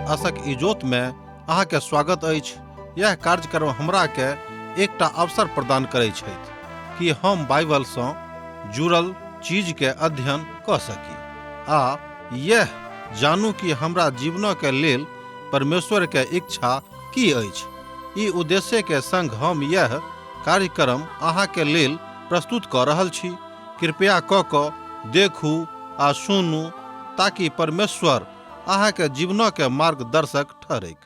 आशक इजोत में अहाँ के स्वागत अछि। यह कार्यक्रम हमरा के एकटा अवसर प्रदान करै छथि कि हम बाइबल सँ जुड़ल चीज के अध्ययन कऽ सकी आ यह जानू कि हमरा जीवन के लेल परमेश्वर के इच्छा की अछि। ई उद्देश्य के संग हम यह कार्यक्रम अहाँ के लेल प्रस्तुत कऽ रहल छी। कृपया कऽ कऽ देखू आ सुनू ताकि परमेश्वर अहाँ के जीवन के मार्गदर्शक ठहरैक।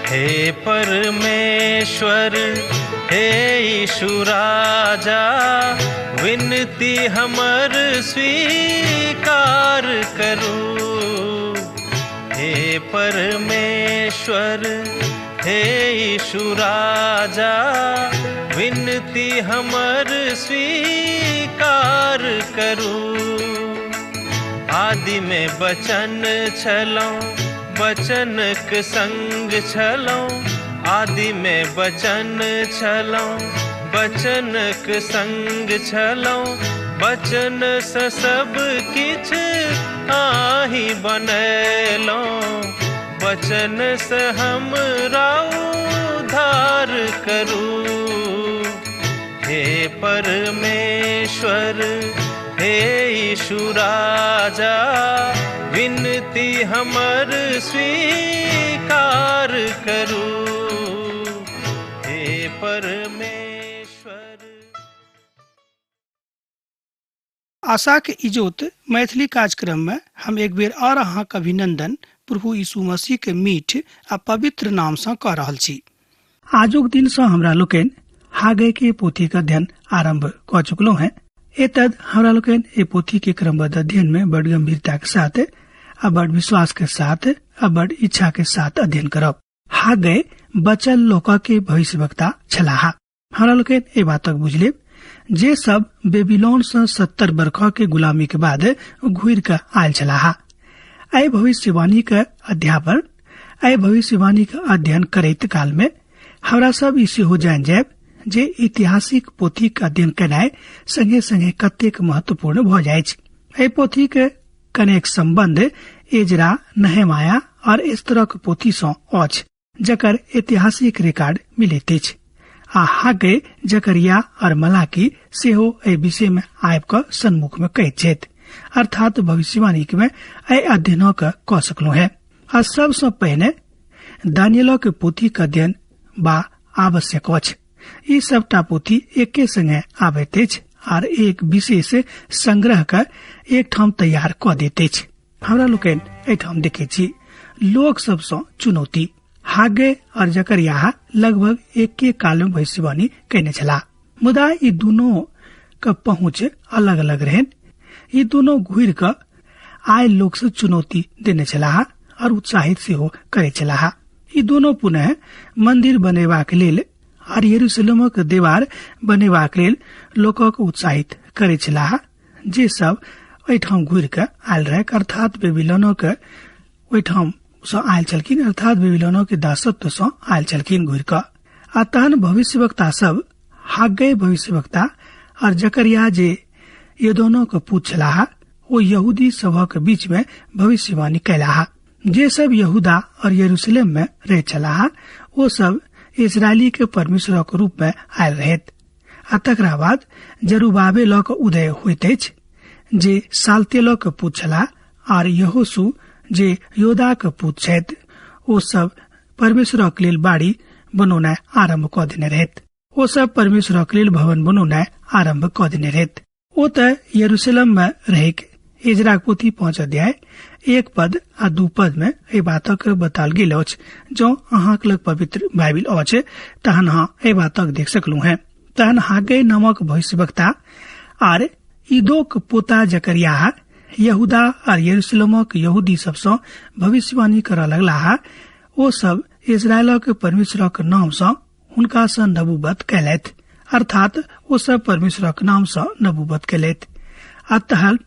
हे परमेश्वर, हे यीशु राजा, विनती हमर स्वीकार करू। हे परमेश्वर, हे यीशु राजा, विनती हमर स्वीकार करू। आदि में बचन छलौं, बचनक संग छलौं। आदि में बचन छलौं, बचनक संग छलौं। बचन से सब किछ आही बनेलौं। बचन से हमरा उद्धार करू। हे परमेश्वर, हे यीशु राजा, विनती हमर स्वीकार करू। हे परमेश्वर। आशाक इजोत मैथिली कार्यक्रम में हम एक बेर और अहाँक अभिनंदन प्रभु यीशु मसीह के मीठ आ पवित्र नाम सँ कऽ रहल छी। आजुक दिन सँ हमरा लोकनि हागे के पोथी के अध्ययन आरंभ कऽ चुकलहुँ हैं। एतद हमरा लोकनि एहि पोथी के क्रमबद्ध अध्ययन में बड़ गंभीरता के साथ आ बड़ विश्वास के साथ आ बड़ इच्छा के साथ अध्ययन करब। हागे बचल लोक के भविष्यवक्ता छलाह। हमरा लोकनि एहि बातक बुझि लेब जे सब बेबीलोन सँ 70 बरख के गुलामी के बाद घुरि कऽ आयल छलाह। एहि भविष्यवाणी के अध्यापन, एहि भविष्यवाणी के अध्ययन करैत काल में हमरा सब ई सेहो जानि जायब जे ऐतिहासिक पोथी के अध्ययन केनाइ संगे संगे कतेक महत्वपूर्ण भऽ जाइछ। एहि पोथी के कनेक संबंध एजरा, नहेमाया और एस्तरक पोथी सँ अछि, जकर ऐतिहासिक रिकॉर्ड मिलैत अछि। आ हागे, जकरिया और मलाकी सेहो एहि विषय में आबि कऽ सन्मुख में कहैत छथि, अर्थात भविष्यवाणी में एहि अध्ययन कऽ सकलहुँ हैं। आ सबसँ पहिने दानियलक पोथी के अध्ययन बा आवश्यक अछि। ई सबटा पोथी एके संगे आबैत अछि आर एक विशेष संग्रह के एक ठाम तैयार कऽ दैत अछि। हमरा लोकनि एहिठाम देखैत छी लोक सब सँ चुनौती। हागे और जकरियाह लगभग एके काल में भविष्यवाणी कयने छलाह, मुदा ई दुनू के पहुंच अलग अलग रहनि। ई दुनू घुरि कऽ आयल लोक से चुनौती देने छलाह और उत्साहित सेहो करैत छलाह। ई दुनू पुनः मंदिर बनेबाक लेल और यरूशलेमक देवार बनेबाक लेल लोकक उत्साहित करैत छलाह, जे सब एहिठाम घुरि कऽ आयल रहैक, अर्थात बेबीलोनक ओहिठाम सँ आयल छलखिन, अर्थात बेबीलोनक दासत्व सँ आयल छलखिन घुरि कऽ। आ तहन भविष्यवक्ता सब हाग्गै भविष्यवक्ता और जकरिया जे यदोनक पुत छलाह, ओ यहूदी सभक बीच में भविष्यवाणी कयलाह। जे सब यहूदा और यरूशलेम में रहैत छलाह, ओ सब इस्राएली के परमेश्वरक रूप में आयल रहैत। आ तकरा बाद जरूबाबेलक उदय होइत अछि, जे सालतेलक पुत छलाह, आर यहोशू जे योदाक पुत छथि, ओ सब परमेश्वरक लेल बाड़ी बनौनाइ आरम्भ कऽ देने रहैत। ओ सब परमेश्वरक लेल भवन बनौनाइ आरम्भ कऽ देने रहैत। ओ तऽ यरूशलेम में रहैक। एजराक पोथी 5 अध्याय 1 पद आ 2 पद में एहि बातक बताल गेल अछि। जँ अहाँक लग पवित्र बाइबिल अछि तहन अहाँ एहि बातक देख सकलहुँ हैं। तहन हागे नामक भविष्यवक्ता आर ईदोक पोता जकरिया यहूदा और यरूशलेमक यहूदी सबसँ भविष्यवाणी करऽ लगलाह। ओ सब इस्राएलक परमेश्वरक नाम सँ हुनका सँ नबूबत कयलथि, अर्थात ओ सब परमेश्वरक नाम सँ नबूबत कयलथि। आ तहन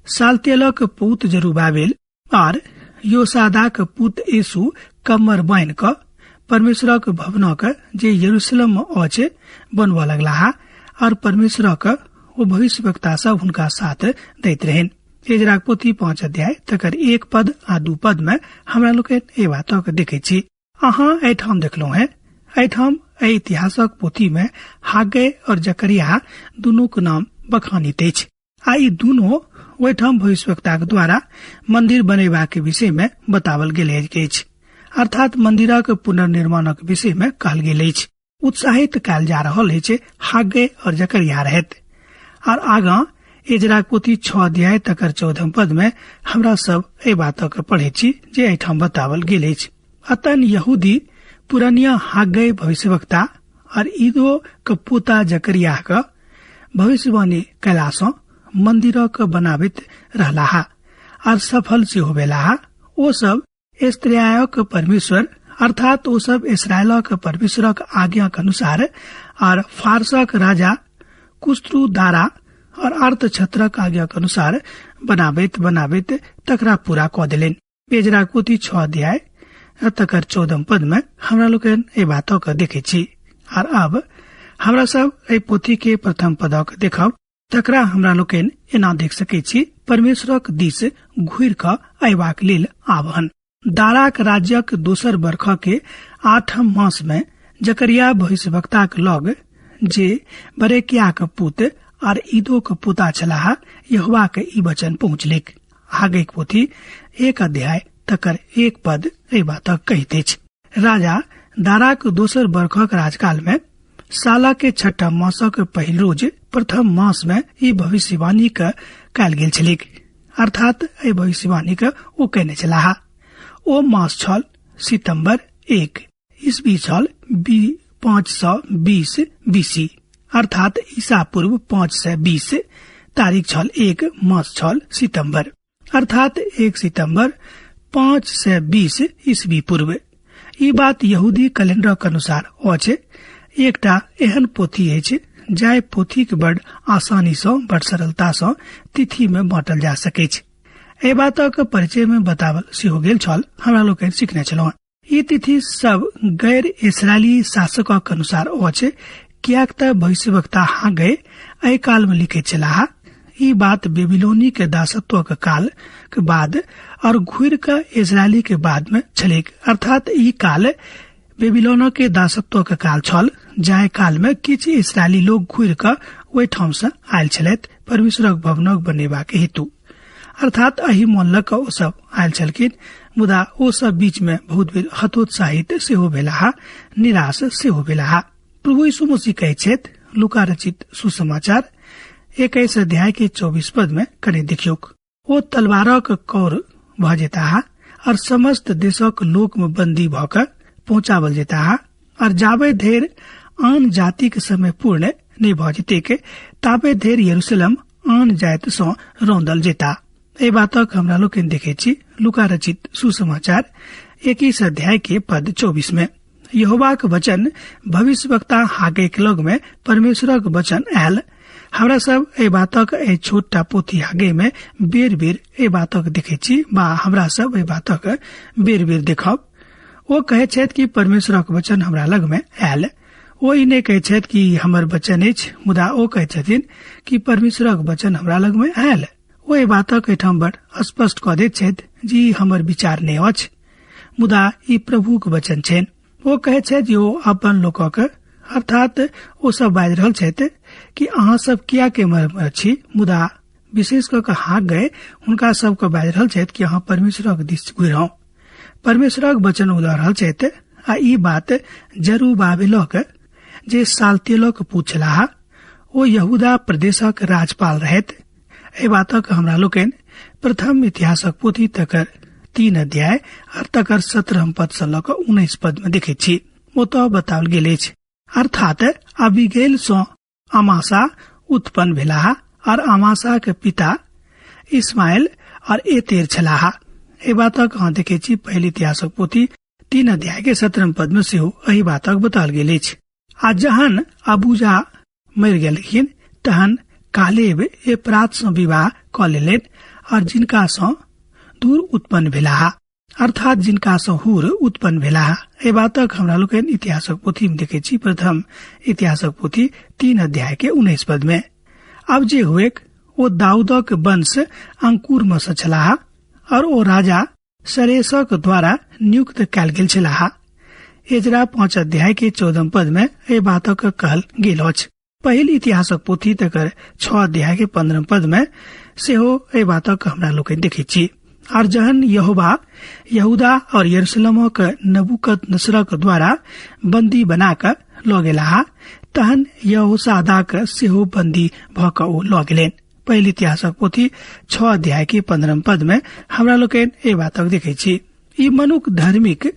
सालतेलक पूत जरूबाबेल आर योसादाक पुत यीशु कमर बान्हि कऽ परमेश्वरक भवनक जे यरूशलेम मे अछि बनबऽ लगलाह और परमेश्वरक ओ भविष्यवक्ता सब हुनका साथ दैत रहनि। एजराक पोथी 5 अध्याय तकर 1 पद आ 2 पद में हमरा लोकनि एहि बातक देखै छी। अहाँ एहिठाम देखलहुँ हेँ, एहिठाम एहि इतिहासक पोथी में हागे और जकरिया दुनूक नाम बखानित अछि आ ई दुनू ओहिठाम भविष्यवक्ताक द्वारा मंदिर बनेबाक विषय में बतावल गेल अछि, अर्थात मंदिरक पुनर्निर्माणक विषय में कहल गेल अछि। उत्साहित कयल जा रहल अछि हागे और जकरिया रहत। और आगाँ एजराक पोथी 6 अध्याय तकर 14 पद में हमरा सब एहि बातक पढ़े छी जे एहिठाम बतावल गेल अछि। अतन यहूदी पुरनिया हागे भविष्यवक्ता और ईदो के पोता जकरिया के भविष्यवाणी कयला सँ मंदिरक बनाबैत रहलाह और सफल सेहो भेलाह। ओ सब इस्राएलक परमेश्वर अर्थात ओ सब इस्राएलक परमेश्वरक आज्ञाक अनुसार और फारसक राजा कुस्त्रु दारा और अर्तक्षत्रक आज्ञाक अनुसार बनाबैत बनाबैत तकरा पूरा कऽ देलनि। एजराक पोथी 6 अध्याय तकर 14 पद में हमरा लोकनि एहि बातक देखै छी। और अब हमरा सब एहि पोथी के प्रथम पदक देखब, तकरा हमरा लोकनि एना देख सकै छी, परमेश्वरक दिस घुरि कऽ अयबाक लेल आह्वान। दाराक राज्यक दोसर बरख के 8म मास में जकरिया भविष्यवक्ताक लग जे बरेकियाक पुत आर ईदोक पोता छलाह यहोवा के ई वचन पहुँचलैक। आगेक पोथी 1 अध्याय तकर 1 पद एहि बातक कहैत अछि। राजा दाराक दोसर बरखक राजकाल में साला के 6ठा मासक पहिल रोज प्रथम मास में ई भविष्यवाणी के कयल गेल छलैक, अर्थात एहि भविष्यवाणी के ओ कयने छलाह। ओ मास छल सितम्बर 1 ईस्वी छल 520 बीसी, अर्थात ईसा पूर्व 520 तारीख छल 1 मास छल सितम्बर, अर्थात 1 सितम्बर 520 ईस्वी पूर्व। ई बात यहूदी कैलेंडरक अनुसार अछि। एकटा एहन पोथी अछि जाहि पोथीक बड़ आसानी सँ बड़ सरलता सँ तिथि में बाँटल जा सकैछ। एहि बातक परिचय में बतावल सेहो गेल छल, हमरा लोकनि सिखने छलहुँ। ई तिथि सब गैर इसराइली शासकक अनुसार अछि, किएक तऽ भविष्यवक्ता हागे एहि काल में लिखैत छलाह। ई बात बेबीलोनी के दासत्वक काल के बाद और घुरि कऽ इजरायली के बाद में छलैक, अर्थात ई काल बेबीलोन के दासत्वक काल छल, जाहि काल में किछु इजरायली लोग घुरि कऽ ओहिठाम से आयल छलथि परमेश्वरक भवनक बनेबाक हेतु, अर्थात एहि मोन लऽ कऽ ओ सब आयल छलखिन। मुदा ओ सब बीच में बहुत बेर हतोत्साहित सेहो भेलाह, निराश सेहो भेलाह। प्रभु यीशु मसीह कहैत छथि लूका रचित सुसमाचार 21 अध्याय के 24 पद में कने देखियौक, ओ तलवारक कौर भऽ जेताह और समस्त देशक लोक में बंदी भऽ कऽ पहुंचावल जेताह, और जाबे धरि आन जातिक समय पूर्ण नहि भऽ जेतैक ताबे धरि यरूशलेम आन जाति सँ रौंदल जेता। एहि बातक हमरा लोकनि देखैत छी लूका रचित सुसमाचार 21 अध्याय के पद 24 में। यहोवाक वचन भविष्यवक्ता हागेक लग में परमेश्वरक वचन आयल। हमरा सब एहि बातक एहि छोट टा पोथी हागे में बेर बेर एहि बातक देखैत छी बा हमरा सब एहि बातक बेर बेर देखब। ओ कहैत छथि कि परमेश्वरक वचन हमरा लग में आयल। ओ ई नहि कहैत छथि कि हमर वचन अछि, मुदा ओ कहैत छथिन कि परमेश्वरक वचन हमरा लग में आयल। ओ एहि बातक एहिठाम बड़ स्पष्ट कऽ दैत छथि जे ई हमर विचार नहि अछि, मुदा ई प्रभुक वचन छनि। ओ कहैत छथि जे ओ अपन लोकक, अर्थात ओ सब बाजि रहल छथि कि अहाँ सब किया के मर छी, मुदा विशेष कऽ कऽ हाक गए हुनका सबके बाजि रहल छथि कि अहाँ परमेश्वरक दिस घुरि आउ। परमेश्वरक वचन ओ दऽ रहल छथि। आ ई बात जरूबाबेलक जे सालतेलक पुत छलाह, ओ यहूदा प्रदेशक राजपाल रहथि। एहि बातक हमरा लोकनि प्रथम इतिहासक पोथी तकर 3 अध्याय और तकर 17 पद सँ लऽ कऽ 19 पद में देखैत छी। ओतऽ बताओल गेल अछि, अर्थात अबिगेल सँ अमासा उत्पन्न भेलाह और अमासा के पिता इस्माइल और एतेर छलाह। एहि बातक अहाँ देखै छी पहिल इतिहासक पोथी 3 अध्याय के 17 पद में सेहो एहि बातक बताओल गेल अछि। आ जहन अबूजा मरि गेलखिन तहन कालेब एपरात सँ विवाह कऽ लेलनि और जिनका सँ दूर उत्पन्न भेलाह, अर्थात जिनका सँ हूर उत्पन्न भेलाह। एहि बातक हमरा लोकनि इतिहासक पोथी में देखै छी प्रथम इतिहासक पोथी 3 अध्याय के 19 पद में। अब जे हुएक ओ दाऊदक वंश अंकुर में सँ छलाह और ओ राजा सरेसक द्वारा नियुक्त कयल गेल छलाह। एजरा 5 अध्याय के 14 पद में एहि बातक कहल गेल अछि। पहिल इतिहासक पोथी तकर 6 अध्याय के 15 पद में सेहो एहि बातक हमरा लोकनि देखैत छी। और जहन यहोवा यहूदा और यरूशलेमक नबूकदनेस्सरक द्वारा बंदी बना कऽ लऽ गेलाह तहन यहोसादाक सेहो बंदी भऽ कऽ ओ लऽ गेलनि। पहिल इतिहासक पोथी 6 अध्याय के 15 पद में हमरा लोकनि एहि बातक देखैत छी। ई मनुख धार्मिक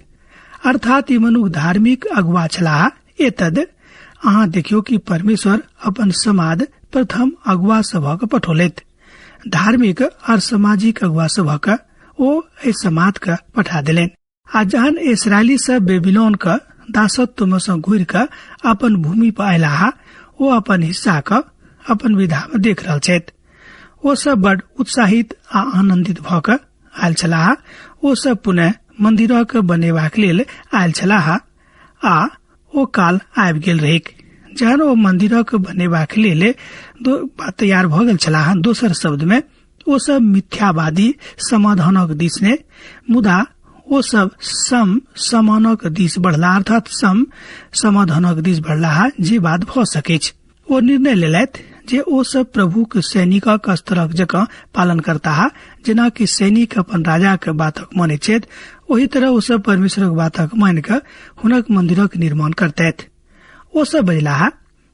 अर्थात ई मनुख धार्मिक अगुआ छलाह। एतद अहाँ देखियौ कि परमेश्वर अपन समाद प्रथम अगुआ सभक पठौलथि। धार्मिक और सामाजिक अगुआ सभक ओ एहि समाद के पठा देलनि। आ जहन इसराइली सब बेबीलोन के दासत्व में सँ घुरि कऽ अपन भूमि पर अयलाह, ओ अपन हिस्सा के अपन विधा में देख रहल छथि। ओ सब बड उत्साहित आ आनंदित भऽ कऽ आयल छलाह। ओ सब पुनः मंदिरक बनेबाक लेल आयल छलाह आ ओ काल आबि गेल रहैक जहन ओ मंदिरक बनेबाक लेल तैयार भऽ गेल छलाह। दोसर शब्द में ओ सब मिथ्यावादी समाधानक दिस ने, मुदा ओ सब सम समानक दिस बढ़ला, अर्थात सम समाधानक दिस बढ़लाह जे बात भऽ सकैछ। ओ निर्णय लेलथि जे ओ सब प्रभुक सैनिकक स्तरक जकाँ पालन करताह, जेना कि सैनिक अपन राजाक बातक मानैत छथि ओही तरह ओ सब परमेश्वरक बातक मानि कऽ हुनक मंदिरक निर्माण करतथि। ओ सब बजलाह,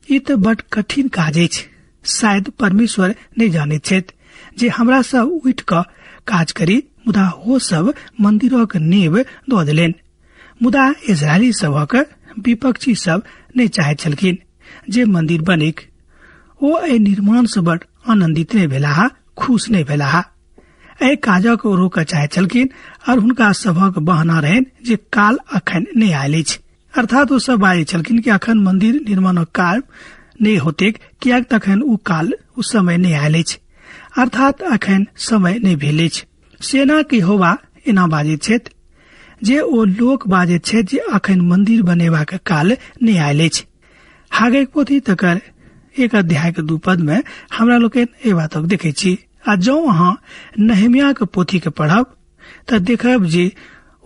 ई तऽ बड कठिन काज अछि, शायद परमेश्वर नहि जानैत छथि जे हमरा सब उठि कऽ काज करी, मुदा ओ सब मंदिरक नेब दऽ देलनि। मुदा इजरायली सभक विपक्षी सब नहि चाहैत छलखिन जे मंदिर बनिक। ओ एहि निर्माण सँ बड आनंदित नहि भेलाह, खुश नहि भेलाह। एहि काजक ओ रोकऽ चाहैत छलखिन और हुनका सभक बहाना रहनि जे काल अखन नहि आयल अछि, अर्थात ओ सब बाजै छलखिन कि अखन मंदिर निर्माणक कार्य नहि होतेक, किएक तखन ओ काल ओ समय नहि आयल अछि, अर्थात अखन समय नहि भेल अछि। सेना के यहोवा एना बाजैत छथि जे ओ लोक बाजैत छथि जे अखन मंदिर बनेबाक काल नहि आयल अछि। हागैक पोथी तकर 1 अध्याय के 2 पद में हमरा लोकनि एहि बातक देखै छी। आ जँ अहाँ नहेम्याह के पोथी के पढ़ब तऽ देखब जे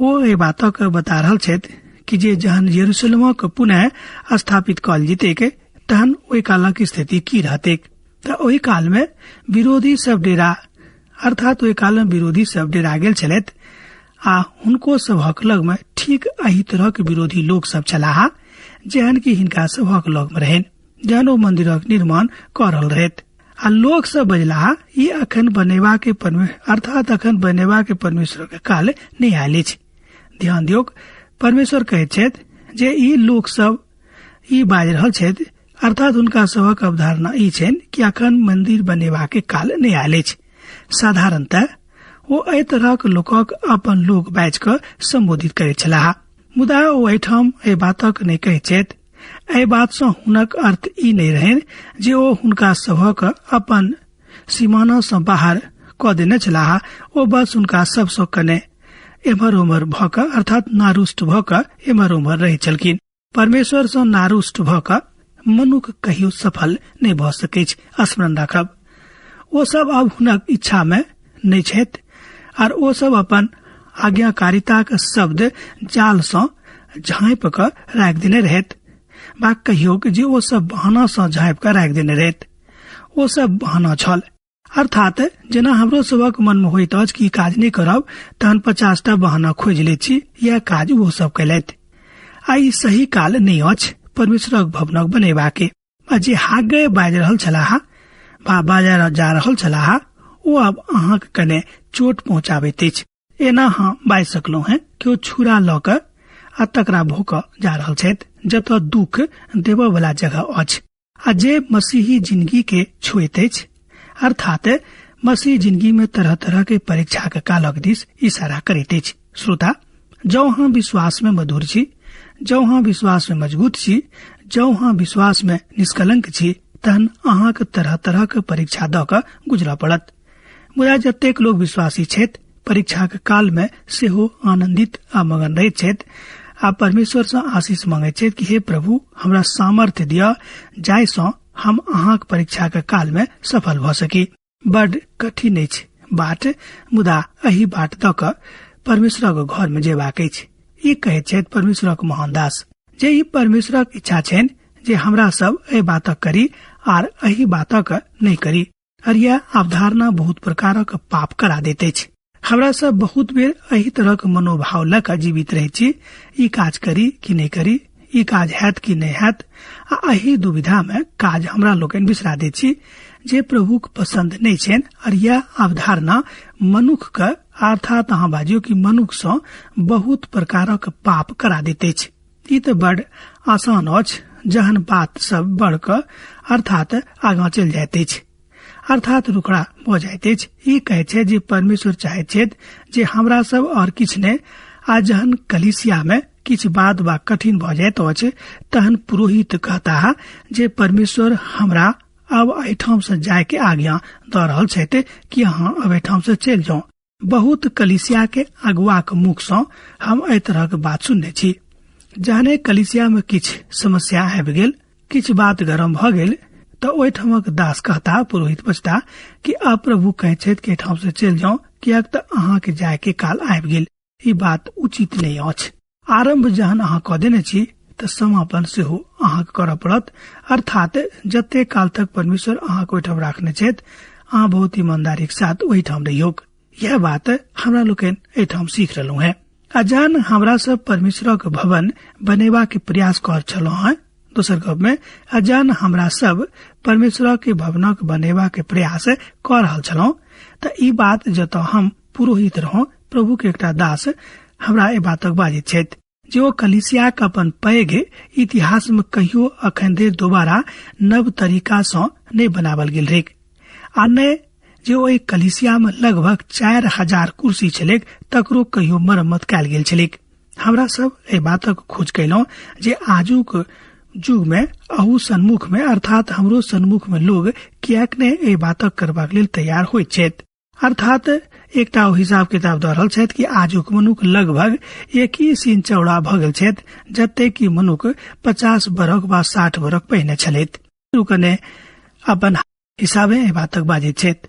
ओ एहि बातक बता रहल छथि कि जे जहन यरूशलेमक पुनः स्थापित कयल जेतैक तहन ओहि कालक स्थिति की रहतैक। तऽ ओहि काल में विरोधी सब डेरा, अर्थात ओहि काल में विरोधी सब डेरा गेल छलथि आ हुनको सभक लग में ठीक एहि तरहक विरोधी लोक सब छलाह जेहन कि हिनका सभक लग में रहनि जहन ओ मंदिरक निर्माण कऽ रहल रहथि। आ लोक सब बजलाह, ई अखन बनेबा के अर्थात अखन बनेबा के परमेश्वर के काल नहि आयल अछि। ध्यान दियौक, परमेश्वर कहैत छथि जे ई लोक सब ई बाजि रहल छथि, अर्थात हुनका सभक अवधारणा ई छनि कि अखन मंदिर बनेबा के काल नहि आयल अछि। साधारणतः ओ एहि तरहक लोकक अपन लोक बाजि कऽ संबोधित करैत छलाह, मुदा ओ एहिठाम एहि बातक नहि कहैत छथि। एहि बात सँ हुनक अर्थ ई नहि रहनि जे ओ हुनका सभक अपन सीमाना सँ बाहर कऽ देने छलाह। ओ बस हुनका सबसँ कने एम्हर ओम्हर भऽ कऽ, अर्थात नारुष्ट भऽ कऽ एम्हर ओम्हर रहैत छलखिन। परमेश्वर सँ नारुष्ट भऽ कऽ मनुख कहियो सफल नहि भऽ सकैछ, स्मरण राखब। ओ सब अब हुनक इच्छा में नहि छथि आर ओ सब अपन आज्ञाकारिताक शब्द जाल सँ झाँपि कऽ राखि देने रहैत, वा कहियो जे ओ सब बहाना सँ झाँपि कऽ राखि देने रहैत। ओ सब बहाना छल, अर्थात जेना हमरो सबक मन में होइत अछि कि काज नहि करब तहन 50टा बहाना खोजि लैत छी, यैह काज ओ सब कयलथि। आ ई सही काल नहि अछि परमेश्वरक भवनक बनेबाके। आ जे हागे बाजि रहल छलाह वा बाजऽ जा रहल छलाह ओ आब अहाँक कने चोट पहुँचाबैत अछि। एना अहाँ बाजि सकलहुँ हेँ, केओ छुरा लऽ कऽ आ तकरा भोकऽ जा रहल छथि जतऽ दुख देबऽ वला जगह अछि। आ जे मसीही जिंदगी के छुएत अछि अर्थात मसीह जिंदगी में तरह तरह के परीक्षा के कालक दिस इशारा करैत अछि। श्रोता, जौ अहाँ विश्वास में मधुर छी, जौ अहाँ विश्वास में मजबूत छी, जौ अहाँ विश्वास में निष्कलंक छी, तहन अहाँके तरह तरह के परीक्षा दऽ कऽ गुजरऽ पड़त। मुदा जतेक लोग विश्वासी छथि परीक्षाक काल में सेहो आनंदित आ मगन रहैत छथि आ परमेश्वर सँ आशीष मांगैत छथि कि हे प्रभु, हमरा सामर्थ्य दिअ जाहि सँ हम अहाँक परीक्षाक काल में सफल भऽ सकी। बड कठिन अछि बाट, मुदा एहि बाट दऽ कऽ परमेश्वरक घर में जेबाक अछि। ई कहैत छथि परमेश्वरक महान दास जे ई परमेश्वरक इच्छा छनि जे हमरा सब एहि बातक करी आर एहि बातक नहि करी। और यह अवधारणा बहुत प्रकारक पाप करा दैत अछि। हमरा सब बहुत बेर एहि तरहक मनोभाव लऽ कऽ जीवित रहै छी, ई काज करी कि नहि करी, ई काज हैत कि नहि हैत, आ एहि दुविधा में काज हमरा लोकनि बिसरा दैत छी जे प्रभुक पसंद नहि छनि। और यह अवधारणा मनुख के, अर्थात अहाँ बाजियौ कि मनुख सँ बहुत प्रकारक पाप करा दैत अछि। ई तऽ बड़ आसान अछि जहन बात सब बढ़ कऽ अर्थात आगाँ चलि जाइत अछि, अर्थात रुकड़ा भऽ जाइत अछि। ई कहै छै जे परमेश्वर चाहैत छथि जे हमरा सब और किछु नहि, आ जहन कलीसिया में किछु बात वा कठिन भऽ जाइत अछि तहन पुरोहित कहता जे परमेश्वर हमरा अब एहिठाम से जाय के आज्ञा दऽ रहल छथि कि अहाँ अब एहिठाम से चलि जाउ। बहुत कलीसिया के अगुआक मुख सँ हम एहि तरहक बात सुनने छी। जहने कलीसिया में किछु समस्या आबि गेल, किछु बात गरम भऽ गेल, तऽ ओहिठामक दास कहता, पुरोहित बजता कि अब प्रभु कहैत छथि कि एहिठाम से चलि जाउ, किएक तऽ अहाँके जाय के काल आबि गेल। ई बात उचित नहि अछि। आरंभ जहन अहाँ कऽ देने छी तऽ समापन सेहो अहाँके करऽ पड़त। अर्थात जते काल तक परमेश्वर अहाँके ओहिठाम राखने छथि, अहाँ बहुत ईमानदारीक साथ ओहिठाम रहियौक। यह बात हमरा लोकनि एहिठाम सीख रहलहुँ हेँ। आ जहन हमरा सब परमेश्वरक भवन बनेबा के प्रयास कर छलहुँ हेँ, दोसर गप में, आ जहन हमरा सब परमेश्वर के भवनक बनेबा के प्रयास कऽ रहल छलहुँ, तऽ ई बात जतऽ हम पुरोहित रहौं, प्रभु के एकटा दास हमरा एहि बातक बाजैत छथि जे ओ कलीसियाक अपन पैघ इतिहास में कहियो अखन धरि दोबारा नव तरीका सँ नहि बनावल गेल रहैक, आ नहि जे ओहि कलीसिया में लगभग 4000 कुर्सी छलैक तकरो कहियो मरम्मत कयल गेल छलैक। हमरा सब एहि बातक खोज कयलहुँ जे आजुक युग में अहू सन्मुख में, अर्थात हमरो सन्मुख में लोग किएक नहि एहि बातक करबाक लेल तैयार होइत छथि। अर्थात एकटा ओ हिसाब किताब दऽ रहल छथि कि आजुक मनुख लगभग 21 इंच चौड़ा भऽ गेल छथि, जते कि मनुख 50 बरख वा 60 बरख पहिने छलथि। ओ कने अपन हिसाबे एहि बातक बाजैत छथि।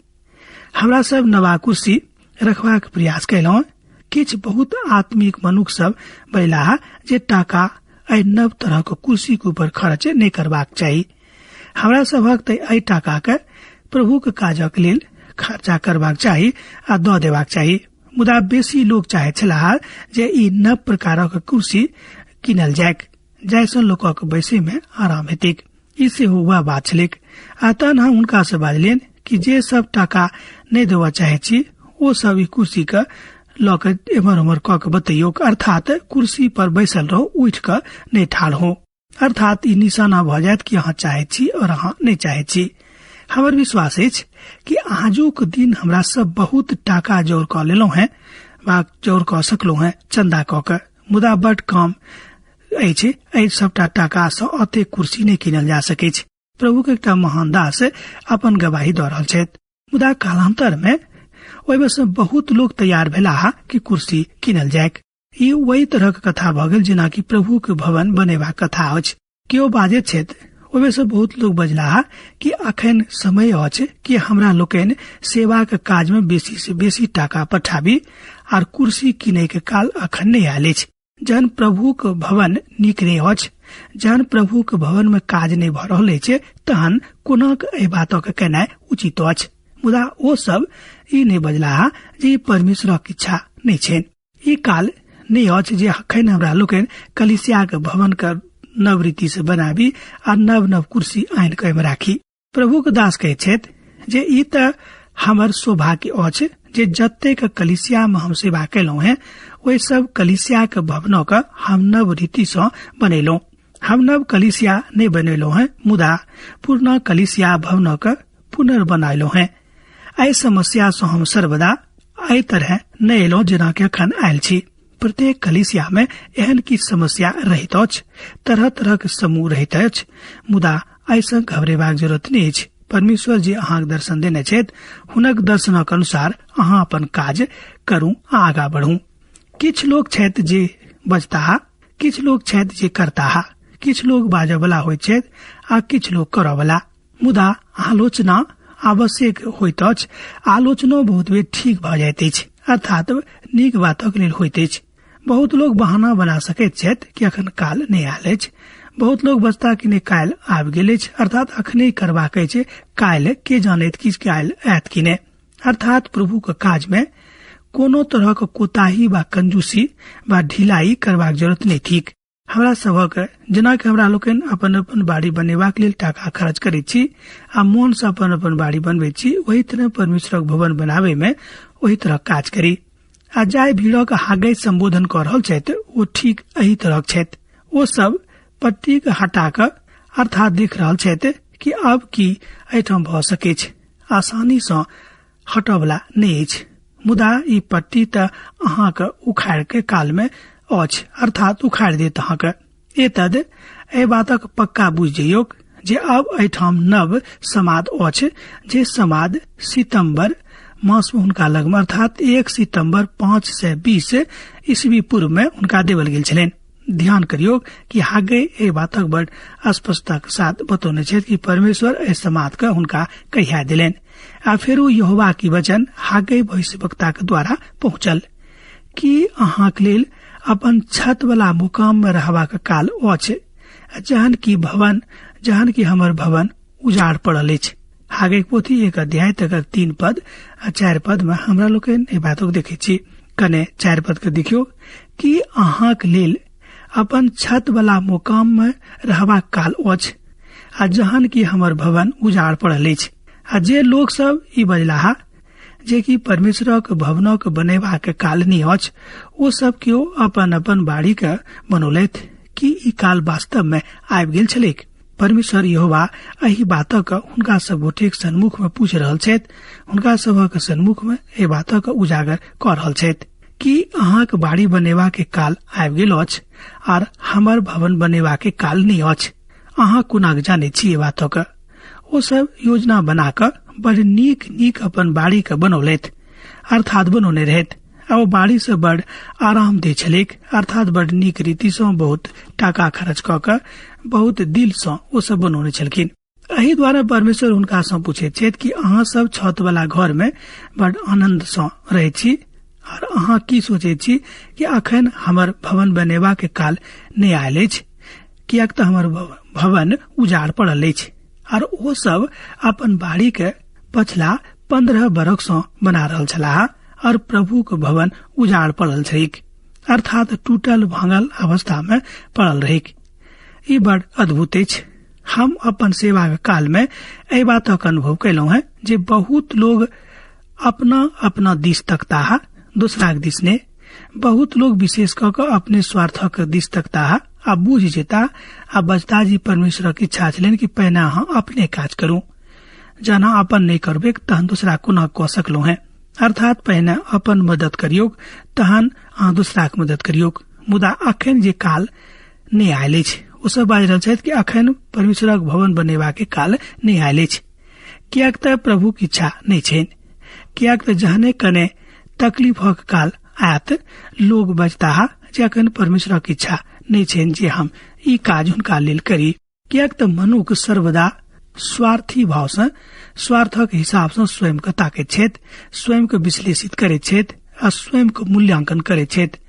हमरा सब नवा कुर्सी रखबाक प्रयास कयलहुँ। किछु बहुत आत्मिक मनुख सब बजलाह जे टाका एहि नव तरहक कुर्सीक ऊपर खर्च नहि करबाक चाही। हमरा सभक तऽ एहि टाका के प्रभुक काजक लेल खर्चा करबाक चाही आ दऽ देबाक चाही। मुदा बेसी लोक चाहैत छलाह जे ई नव प्रकारक कुर्सी किनल जाय, जाहिसँ लोकक बैसै में आराम हेतैक। ई सेहो वएह बात छलैक। आ तहन हम हुनका से बाजलियनि कि जे सब टाका नहि देबऽ चाहैत छी ओ सब ई कुर्सी के लऽ के एम्हर ओम्हर कऽ के बतैयौक, अर्थात कुर्सी पर बैसल रहू, उठि कऽ नहि ठाढ़ हो। अर्थात ई निशाना भऽ जायत कि अहाँ चाहैत छी और अहाँ नहि चाहैत छी। हमर विश्वास अछि कि आजुक दिन हमरा सब बहुत टाका जोड़ कऽ लेलहुँ हेँ वा जोड़ कऽ सकलहुँ हेँ चंदा कऽ के, मुदा बड कम अछि। एहि सबटा टाका सँ अतेक कुर्सी नहि किनल जा सकैछ। प्रभुक एकटा महान दास अपन गवाही दऽ रहल छथि। मुदा कालांतर में ओहिमे सँ बहुत लोक तैयार भेलाह कि कुर्सी किनल जाय। ई ओहि तरहक कथा भऽ गेल जेना कि प्रभुक भवन बनेबाक कथा अछि। केओ बाजैत छथि, ओहिमे सँ बहुत लोक बजलाह कि अखन समय अछि कि हमरा लोकनि सेवाक काज में बेसी से बेसी टाका पठाबी आर कुर्सी किनै के काल अखन नहि आयल अछि। जहन प्रभुक भवन नीक नहि अछि, जहन प्रभुक भवन में काज नहि भऽ रहल अछि, तहन कोनाक एहि बातक केनाइ उचित अछि। मुदा ओ सब ई नहि बजलाह जे ई परमेश्वरक इच्छा नहि छनि। ई काल नहि अछि जे अखन हमरा लोकनि कलीसियाक भवन के नव रीति से बनाबी आ नव नव कुर्सी आनि कऽ एहिमे राखी। प्रभुक दास कहैत छथि जे ई तऽ हमर सौभाग्य अछि जे जतेक कलीसिया में हम सेवा केलहुँ हेँ ओहि सब कलीसियाक भवनक हम नव रीति सँ बनेलहुँ। हम नव कलीसिया नहि बनेलहुँ हेँ, मुदा पुरना कलीसिया भवनक पुनर्बनायलहुँ हेँ। एहि समस्या सँ हम सर्वदा एहि तरह नहि एलहुँ जेना कि अखन आयल छी। प्रत्येक कलिसिया में एहन किछु समस्या रहैत अछि, तरह तरह के समूह रहैत अछि, मुदा एहिसँ घबरेबाक जरूरत नहि अछि। परमेश्वर जे अहाँक दर्शन देने छथि हुनक दर्शनक अनुसार अहाँ अपन काज करू आ आगा बढ़ू। किछु लोक छथि जे बजताह, किछु लोक छथि जे करताह, किछु लोक बाजयवला होइत छथि आ किछु लोक करयवला। मुदा आलोचना आवश्यक होइत अछि। आलोचनो बहुत बेर ठीक भऽ जाइत अछि, अर्थात नीक बातक लेल होइत अछि। बहुत लोक बहाना बना सकैत छथि कि अखन काल नहि आयल अछि। बहुत लोक बजता कि नहि काल्हि आबि गेल अछि, अर्थात अखने करबाक अछि, काल्हि के जानैत कि काल्हि आयत कि नहि। अर्थात प्रभुक काज में कोनो तरहक कोताही वा कंजूसी वा ढिलाई करबाक जरूरत नहि थिक। हमरा सभक जेनाकि हमरा लोकनि अपन अपन बाड़ी बनेबाक लेल टाका खर्च करैत छी आ मोन से अपन अपन बाड़ी बनबैत छी, ओही तरह परमेश्वरक भवन बनाबे में ओही तरह काज करी। आ जाहि भीड़क हागै संबोधन कऽ रहल छथि ओ ठीक एही तरहक छथि। ओ सब पट्टीक हटा कऽ अर्थात देख रहल छथि कि अब की एहिठाम भऽ सकैछ, आसानी सँ हटऽवला नहि अछि। मुदा ई पट्टी तऽ अहाँके उखाड़ के काल में अछि, अर्थात उखाड़ देत अहाँके। एतद एहि बातक पक्का बुझि जइयौक जे अब एहिठाम नव समाद अछि, जे समाद सितम्बर मास में हुनका लगमे अर्थात 1 सितम्बर 520 ईस्वी पूर्व में हुनका देवल गेल छलनि। ध्यान करियौ कि हागे एहि बातक बड़ स्पष्टता के साथ बतौने छथि कि परमेश्वर एहि समाद के हुनका कहिया देलनि। आ फेरो यहोवा की वचन हागे भविष्यवक्ता के द्वारा पहुंचल कि अहाँक लेल अपन छत वाला मुकाम में रहबाक काल अछि, जहन कि भवन, जहन कि हमर भवन उजाड़ पड़ल अछि। हागे पोथी 1 अध्याय तकर 3 पद आ 4 पद में हमरा लोकनि एहि बातक देखै छी। कने 4 पद के देखियौ कि अहाँक लेल अपन छत वाला मुकाम में रहबाक काल अछि, आ जहन कि हमर भवन उजाड़ पड़ल अछि। आ जे लोक सब ई बजलाहा जे कि परमेश्वरक भवनक बनेबाक काल नहि अछि, ओ सब केओ अपन अपन बाड़ी के बनौलथि। कि ई काल वास्तव में आबि गेल छलैक? परमेश्वर यहोवा एहि बातक हुनका सब गोटेक सन्मुख में पूछि रहल छथि, हुनका सभक सन्मुख में एहि बातक उजागर कऽ रहल छथि कि अहाँक बाड़ी बनेबा के काल आबि गेल अछि आर हमर भवन बनेबा के काल नहि अछि। अहाँ कोना जानै छी एहि बातक? ओ सब योजना बना कऽ बड़ नीक नीक अपन बाड़ी के बनौलथि, अर्थात बनौने रहथि। आ ओ बाड़ी से बड़ आराम दै छलैक, अर्थात बड़ नीक रीति सँ बहुत टाका खर्च कऽ कऽ बहुत दिल सँ ओ सब बनौने छलखिन। एहि द्वारा परमेश्वर हुनका सँ पूछैत छथि कि अहाँ सब छत वाला घर में बड़ आनंद सँ रहै छी, आर अहाँ की सोचैत छी कि अखन हमर भवन बनेबा के काल नहि आयल अछि, किएक तऽ हमर भवन उजाड़ पड़ल अछि। आर ओ सब अपन बाड़ी के पछला 15 बरख सँ बना रहल छलाह और प्रभु के भवन उजाड़ पड़ल छैक, अर्थात टूटल भांगल अवस्था में पड़ल रहैक। ई बड़ अद्भुत अछि। हम अपन सेवा के काल में एहि बातक अनुभव कयलहुँ हैं जे बहुत लोग अपना अपना दिस तकताह, दोसराक दिस ने। बहुत लोग विशेष कऽ कऽ अपने स्वार्थक दिस तकताह आ बुझि जेता आ बजता जी परमेश्वरक इच्छा छलनि कि पहिने अहाँ अपने काज करू, जहन अहाँ अपन नहि करबै तहन दोसरा कोना कऽ सकलहुँ हैं। अर्थात पहिने अपन मदद करियौक तहन अहाँ दोसराक मदद करियौक। मुदा अखन जे काल नहि आयल अछि, ओ सब बाजि रहल छथि कि अखन परमेश्वरक भवन बनेबाक काल नहि आयल अछि, किएक तऽ प्रभुक इच्छा नहि छनि। किएक तऽ जहने कने तकलीफक काल आयत लोग बजताह जे अखन परमेश्वरक इच्छा नहि छनि जे हम ई काज हुनका लेल करी। किएक तऽ मनुख सर्वदा स्वार्थी भाव सँ, स्वार्थक हिसाब सँ स्वयं के ताकैत छथि, स्वयं के विश्लेषित करैत छथि आ स्वयं के मूल्यांकन करैत छथि।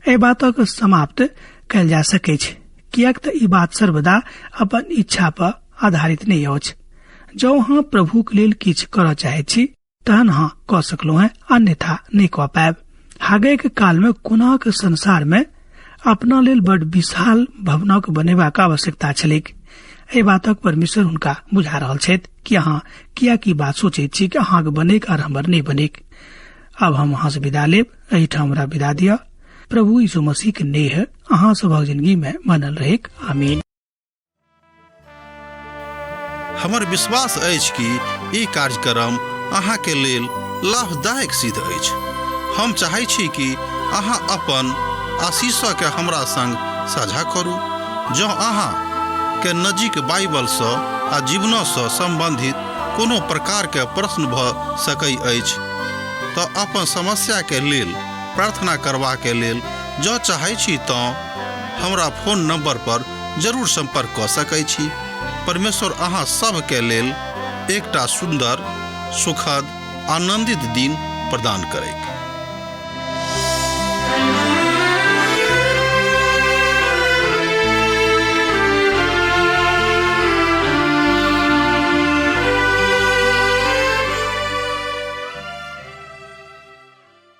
एहि बातक समाप्त कयल जा सकैछ, किएक तऽ ई बात सर्वदा अपन इच्छा पर आधारित नहि अछि। जँ अहाँ प्रभुक लेल किछु करऽ चाहैत छी तहन अहाँ कऽ सकलहुँ हेँ, अन्यथा नहि कऽ पायब। हागैक काल में कोनाक संसार में अपना लेल बड़ विशाल भवनक बनेबाक आवश्यकता छलैक। एहि बातक परमेश्वर हुनका बुझा रहल छथि कि अहाँ किया की बात सोचैत छी कि अहाँक बनैक और हमर नहि बनैक। आब हम अहाँ से विदा लेब, एहिठाम हमरा विदा दिअ। प्रभु यीशु मसीह के नेह अहाँ सभक जिंदगी में बनल रहेक। आमीन। हमर विश्वास अछि कि ई कार्यक्रम अहाँके लेल लाभदायक सिद्ध अछि। हम चाहै छी कि अहाँ अपन आशीषके हमरा संग साझा करू। जँ अहाँ के नजीक बाइबलसँ आ जीवनसँ सम्बन्धित कोनो प्रकारके प्रश्न भऽ सकै अछि तऽ अपन समस्याके लेल प्रार्थना करबाके लेल जँ चाहै छी तँ हमरा फोन नंबर पर जरूर संपर्क कऽ सकै छी। परमेश्वर अहाँ सभके लेल एकटा सुन्दर, सुखद, आनंदित दिन प्रदान करैत।